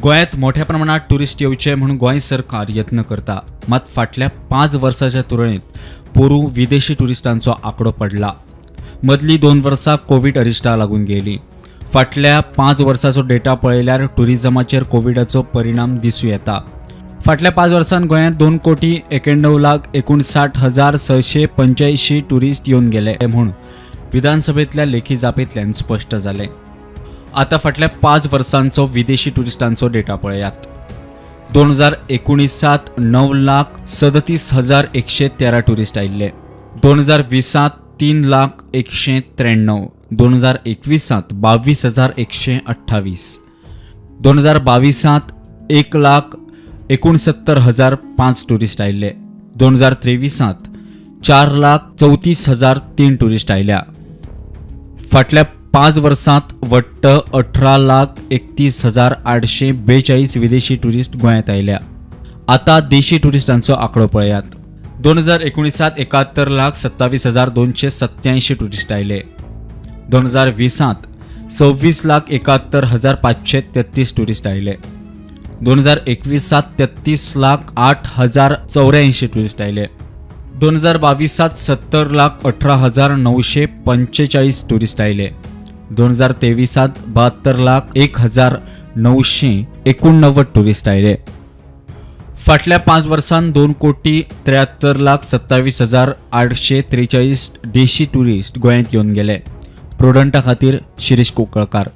गोंयांत मोठ्या प्रमाणात ट्युरिस्ट येवचे म्हणून गोंय सरकार यत्न करता, मात फाटल्या 5 वर्साच्या तुलनेत पोरूं विदेशी ट्युरिस्टांचो आंकडो पडला। मदली 2 वर्सां कोवीड अरिश्टा लागून गेली। फाटल्या 5 वर्साचो डेटा पळयल्यार ट्युरिजमाचेर कोविडाचो परिणाम दिसूं येता। फाटल्या 5 वर्सांत गोंयांत 2,91,59,685 ट्युरिस्ट येवन गेले म्हूण विधानसभेंतल्या लेखी जापेंतल्यान स्पश्ट जालें। आतां फाटल्या 5 वर्सांचो विदेशी ट्युरिस्टांचो डेटा पळयात। 2019 9,37,113 ट्युरिस्ट आयिल्ले, 2020 3,00,193, 2021 22,128, 2022 1,69,005 ट्युरिस्ट आयिल्ले, 2023 4,34,003 ट्युरिस्ट आयल्या। फाटल्या 5 वर्सांत वट्ट 18,31,842 विदेशी ट्युरिस्ट गोंयांत आयल्या। आतां देशी ट्युरिस्टांचो आंकडो पळयात। 2019 71,27,287 ट्युरिस्ट आयले, 2020 26,71,533 ट्युरिस्ट आयले, 2021 33,08,084 ट्युरिस्ट आयले, 2022 70,18,945 ट्युरिस्ट आयले, 2023 72,01,989 ट्युरिस्ट आयले। फाटल्या 5 वर्सांत 2,73,27,843 देशी ट्युरिस्ट गोंयांत येवन गेले। प्रुडंटा खातीर शिरीष कुंकळकार।